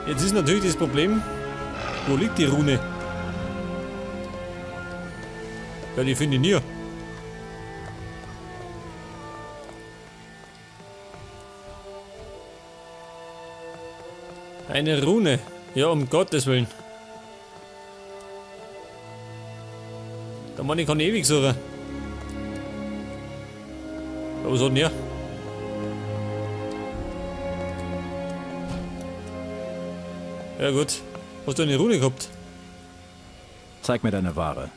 Jetzt ist natürlich das Problem, wo liegt die Rune? Ja, die finde ich nie. Eine Rune. Ja, um Gottes Willen. Da man, ich kann ewig suchen. Aber was hat denn er? Ja gut. Hast du eine Rune gehabt? Zeig mir deine Ware.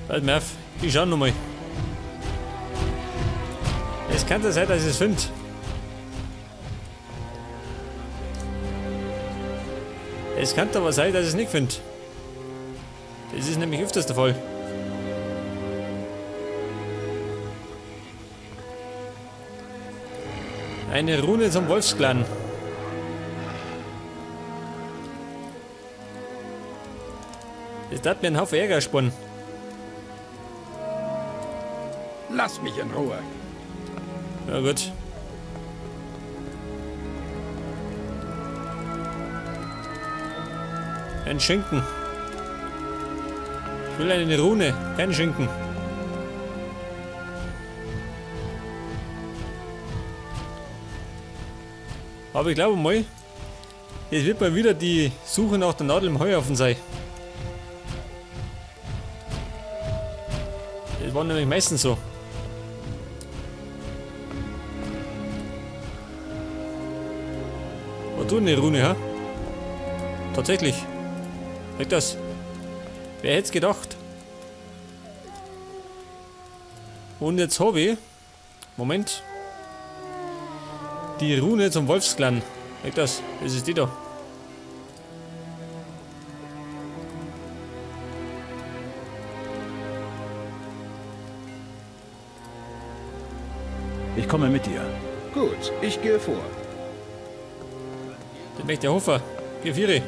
Halt mir auf. Ich schau nochmal. Es kann ja sein, dass ich es finde. Es kann aber sein, dass ich es nicht finde. Das ist nämlich öfters der Fall. Eine Rune zum Wolfsclan. Das hat mir einen Haufen Ärger gesponnen. Lass mich in Ruhe. Ja gut. Ein Schinken. Ich will eine Rune, kein Schinken. Aber ich glaube mal, es wird mal wieder die Suche nach der Nadel im Heuhaufen sein. Das war nämlich meistens so. Oh, du eine Rune, ha? Tatsächlich. Weg das. Wer hätte es gedacht? Und jetzt habe ich. Moment. Die Rune zum Wolfsclan. Weg das. Das ist die da. Ich komme mit dir. Gut, ich gehe vor. Den möchte der Hofer. Geh Vieri.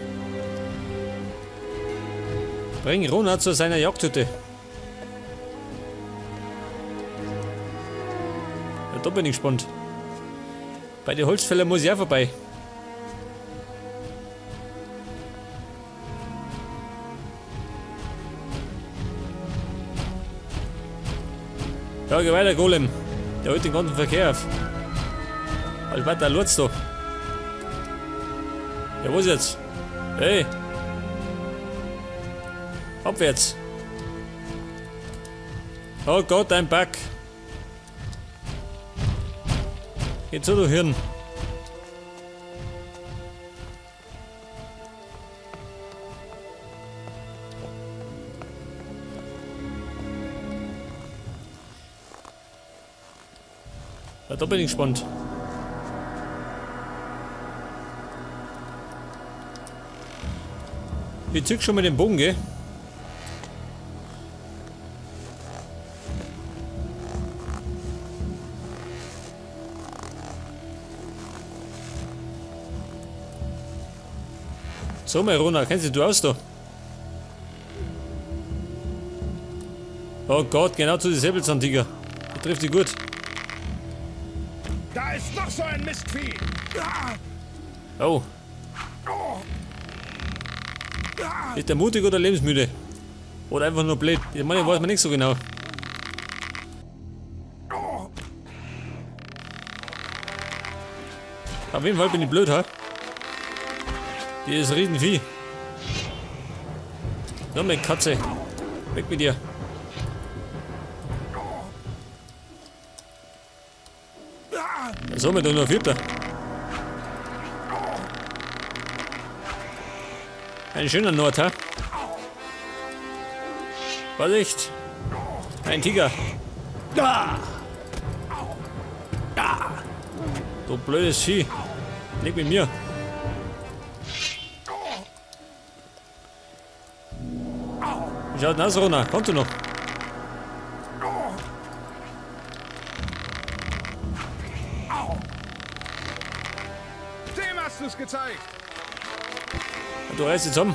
Bring Rona zu seiner Jagdhütte. Ja, da bin ich gespannt. Bei den Holzfällern muss ich auch vorbei. Ja, geh weiter, Golem. Der holt den ganzen Verkehr auf. Also weiter, Lurz da. Ja, was jetzt? Hey! Abwärts! Oh Gott, ein Bug! Geht so, du Hirn! Ja, da bin ich gespannt. Ich zieh schon mal den Bogen, gell? So, mein Rona, kennst du aus da? Oh Gott, genau zu den Säbelzahntiger. Der trifft dich gut. Da ist noch so ein Mistvieh. Oh. Ist der mutig oder lebensmüde? Oder einfach nur blöd? Ich meine, weiß man nicht so genau. Auf jeden Fall bin ich blöd, ha? Dieses Riesenvieh. So, meine Katze. Weg mit dir. So, mit nur Vierter. Ein schöner Nord, ha? Vorsicht! Ein Tiger! Du blödes Vieh! Leg mit mir! Wie schaut denn aus, Rona? Kommst du noch? Dem hast du's gezeigt! Du reißt dich zusammen.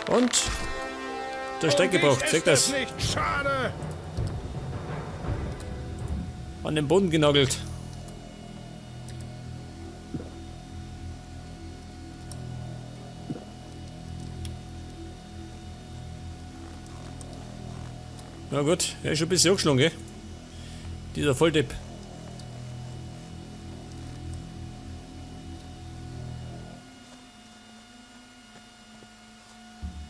Und der Strecke braucht, seht das. Schade. An den Boden genagelt. Na gut, er ist schon ein bisschen angeschlagen, gell? Dieser Volldepp.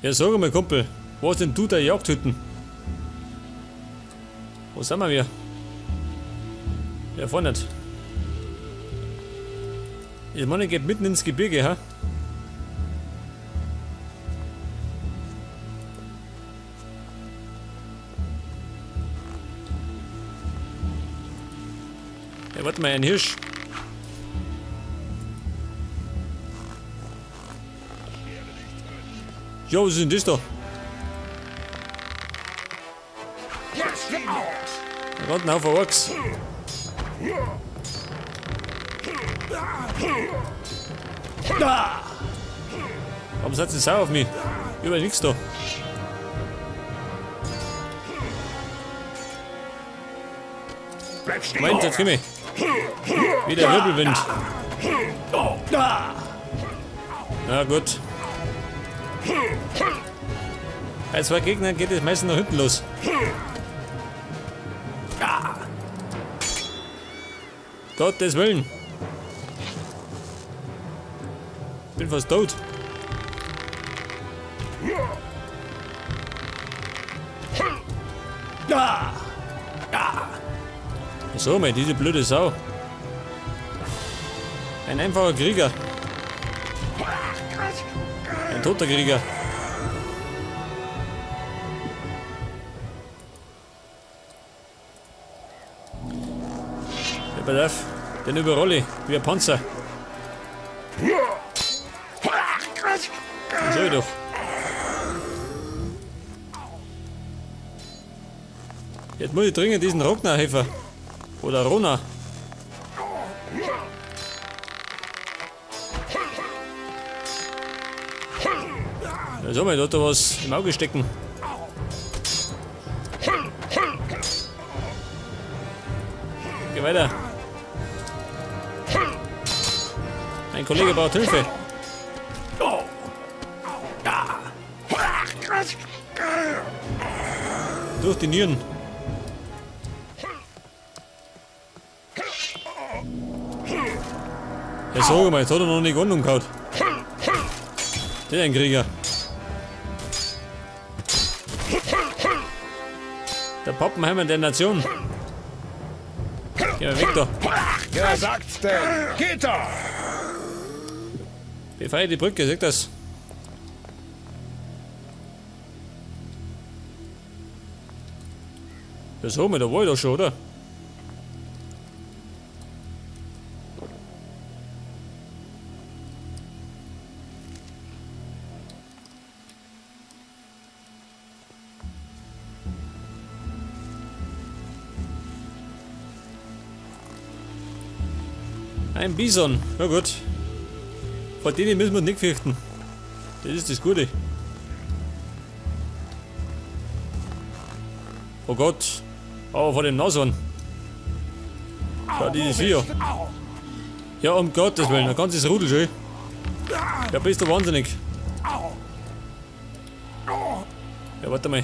Ja, sag mal, Kumpel, wo ist denn du der Jagdhütten? Wo sind wir? Ja, vorne nicht. Ich meine, geht mitten ins Gebirge, ha? Ja, warte mal, ein Hirsch. Ja, was ist denn das da? Da kommt ein Haufen Orks. Warum seid ihr sauer auf mich? Ich hab ja nichts da. Moment, jetzt komm ich. Wieder Wirbelwind. Na gut. Bei zwei Gegnern geht es meistens nach hinten los. Gottes Willen. Bin fast tot. So, mal diese blöde Sau. Ein einfacher Krieger. Ein toter Krieger. Ja, pass auf, den überrolle ich wie ein Panzer. Das sag ich doch. Jetzt muss ich dringend diesen Rognar helfen. Oder Rona. Ja, so mal, da hat da was im Auge stecken. Geh weiter. Mein Kollege braucht Hilfe. Durch die Nieren. Ja, sag mal, jetzt hat er noch nicht umgehauen. Der ist ein Krieger. Der Pappenheimer der Nation. Geh mal weg da. Wer sagt's denn? Geht doch! Befreie die Brücke, sag das. Ja, so, da war ich doch schon, oder? Ein Bison, na gut. Vor denen müssen wir nicht fürchten. Das ist das Gute. Oh Gott. Oh, vor dem Nashorn. Schau, dieses Vieh. Ja, um Gottes Willen, ein ganzes Rudel schon. Ja, bist du wahnsinnig. Ja, warte mal.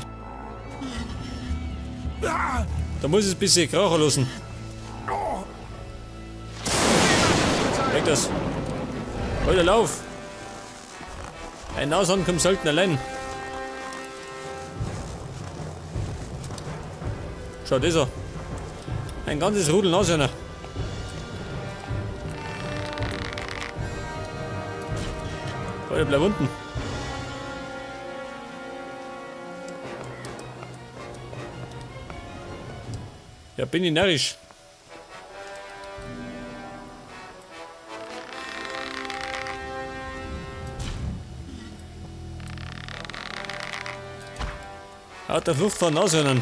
Da muss ich es ein bisschen krachen lassen. Weg das. Alter, lauf! Ein Nashorn kommt selten allein. Schau, das an. Ein ganzes Rudel Nashörner. Alter, bleib unten. Ja, bin ich närrisch. Auf der Flucht von Nashörnern.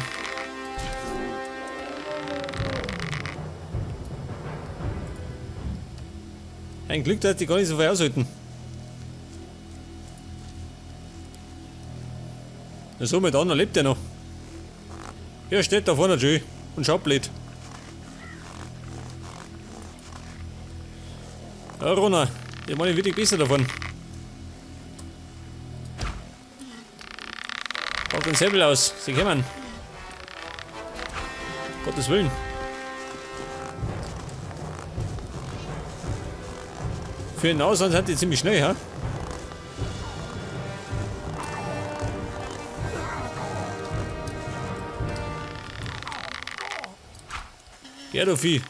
Ein Glück, dass die gar nicht so viel aushalten. Na so, mit anderen lebt er noch. Er steht da vorne schön und schaut blöd. Ja, Rona, ich meine wirklich besser davon. Pack den Säbel aus, sie kommen. Gottes Willen. Für den Ausland sind die ziemlich schnell, ha? Ja, du Vieh.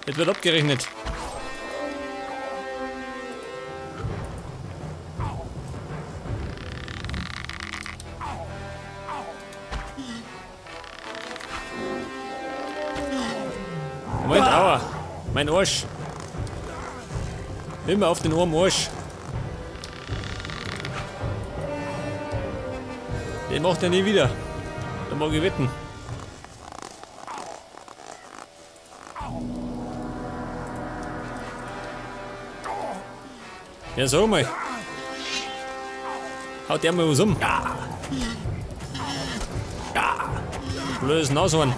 Jetzt wird abgerechnet. Moment, aua. Mein Arsch. Immer auf den armen Arsch. Den macht er nie wieder. Da mag ich wetten. Ja, sag mal. Haut der mal was um. Blödes Nashorn.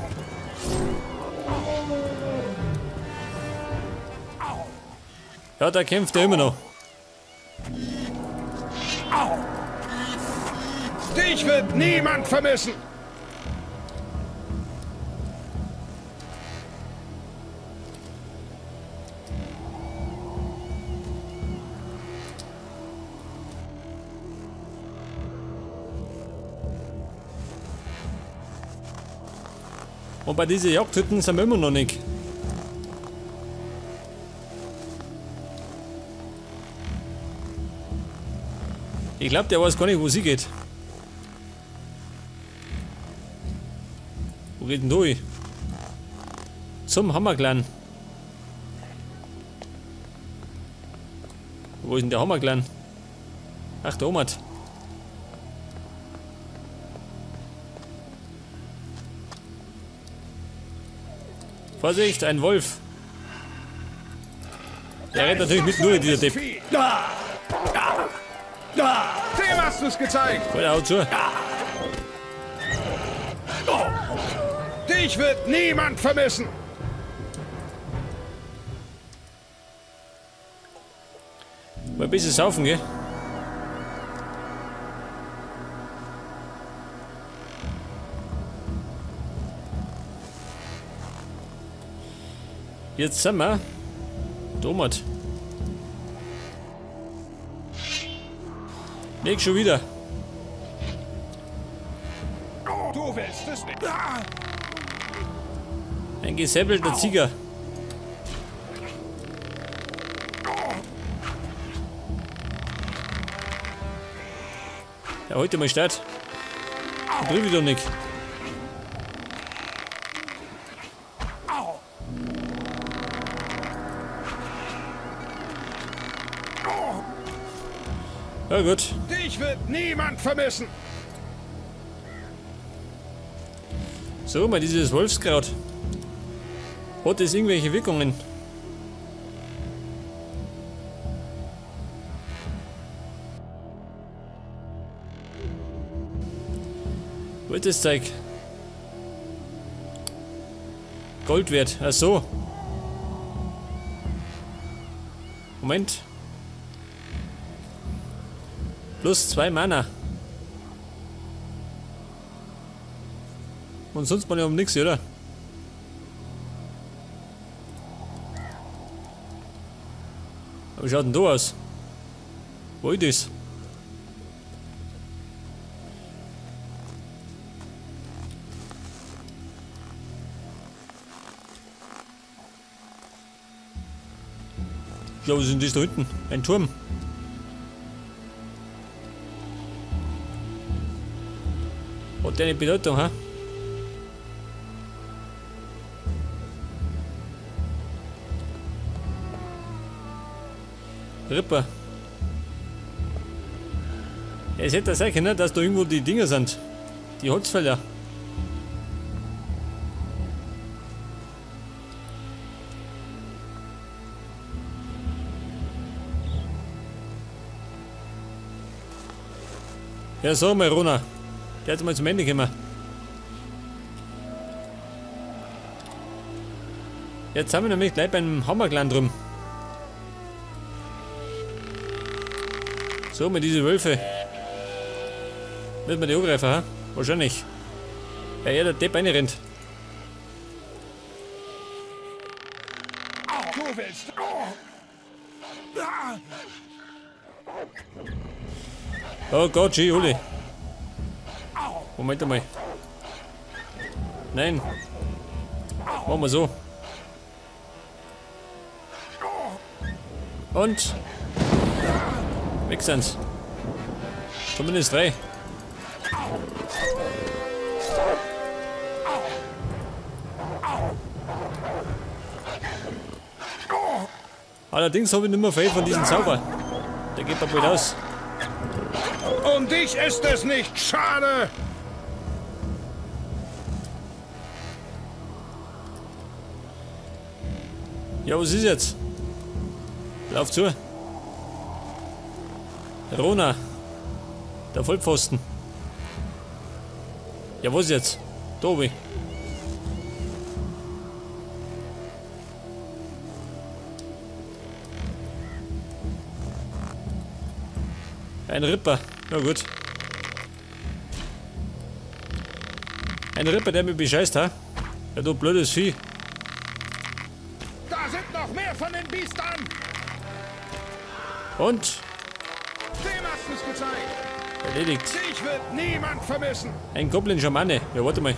Ja, da kämpft er immer noch. Dich wird niemand vermissen. Und bei diesen Jagdhütten sind wir immer noch nicht. Ich glaube, der weiß gar nicht, wo sie geht. Wo geht denn du hin? Zum Hammerclan. Wo ist denn der Hammerclan? Ach, der Omat. Vorsicht, ein Wolf. Der rennt natürlich mit nur, dieser Depp. Dem hast du's gezeigt. Voll, haut zu. Dich wird niemand vermissen. Mal ein bisschen saufen, gell? Jetzt sind wir. Domat. Leg schon wieder. Du willst es nicht. Ein gesäbelter Zieger. Ja, heute mal Start. Drüben wieder nicht. Ja, gut. Dich wird niemand vermissen. So, mal dieses Wolfskraut. Hat es irgendwelche Wirkungen? Wo ist das Zeug? Gold wert. Ach so. Moment. Plus 2 Mana. Und sonst mal ja um nichts, oder? Aber wie schaut denn da aus? Wo ist das? Ja, was ist denn das da hinten? Ein Turm. Hat der eine Bedeutung, ha? Ripper. Ja, es hätte ja sein können, dass da irgendwo die Dinger sind. Die Holzfäller. Ja, sag mal, Rona. Der hat mal zum Ende gekommen. Jetzt haben wir nämlich gleich beim Hammerclan drum. So, mit diesen Wölfe. Wird man die angreifen, ha? Wahrscheinlich. Ja, ja, der Depp reinrennt. Du willst. Oh Gott, schön, Uli. Moment einmal. Nein. Machen wir so. Und weg sind's. Zumindest 3. Allerdings habe ich nicht mehr viel von diesem Zauber. Der geht mir bald aus. Um dich ist es nicht schade! Ja, was ist jetzt? Lauf zu. Rona. Der Vollpfosten. Ja, was jetzt? Tobi. Ein Ripper. Na gut. Ein Ripper, der mich bescheißt, ha? Ja, du blödes Vieh. Da sind noch mehr von den Biestern! Und? Dem hast du's gezeigt. Erledigt. Dich wird niemand vermissen. Ein Goblin-Schamane. Ja, warte mal.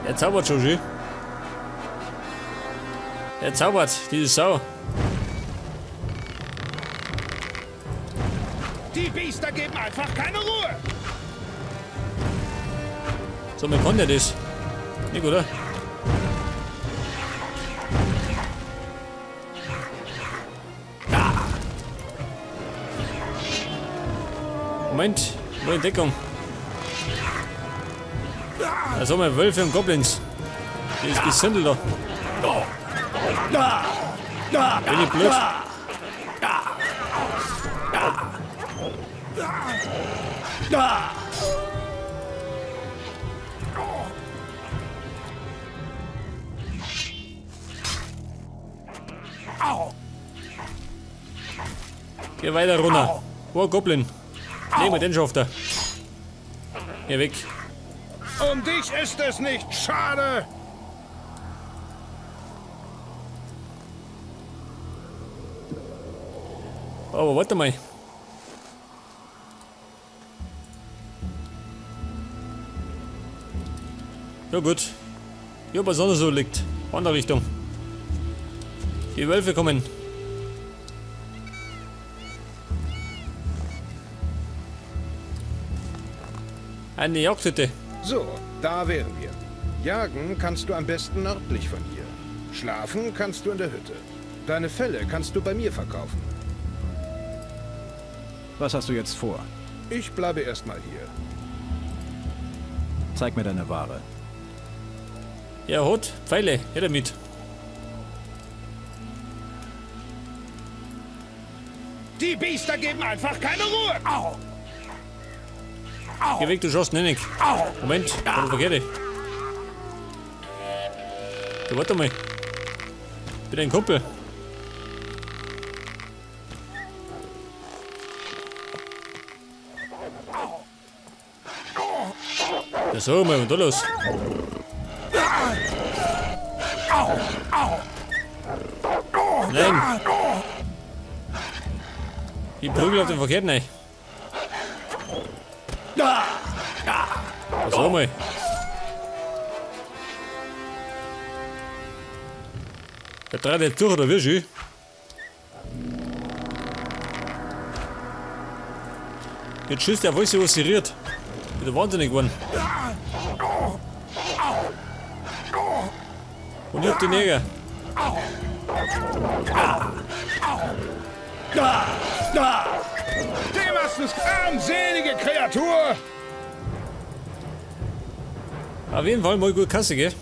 Er zaubert schon, schön. Er zaubert, diese Sau. Die Biester geben einfach keine Ruhe. So, man kann ja das. Nicht, oder? Moment, neue Entdeckung. Da sind wir Wölfe und Goblins. Das Gesindel da. Bin ich blöd? Geh weiter runter. Oh, Goblin. Nehmen wir den schafft er. Geh weg. Um dich ist es nicht schade. Aber warte mal. Ja gut. Ja, was sonst so liegt. Andere Richtung. Die Wölfe kommen. Eine Jagdhütte. So, da wären wir. Jagen kannst du am besten nördlich von hier. Schlafen kannst du in der Hütte. Deine Felle kannst du bei mir verkaufen. Was hast du jetzt vor? Ich bleibe erstmal hier. Zeig mir deine Ware. Ja, hat Pfeile, her damit. Die Biester geben einfach keine Ruhe. Au. Au. Geh weg, du schaust nicht. Moment, war das verkehrt. Du, warte mal. Ich bin ein Kumpel. Ja, so, mal, und da los. Nein. Die Prügel auf den Verkehrten, ey. So mal. Der dreht jetzt durch, oder wie schön? Jetzt schießt der Weiße, was sie rührt. Wieder wahnsinnig geworden. Und ich hab die Neger. Dem hast du's, armselige Kreatur! Auf jeden Fall mal gut Kasse, gell?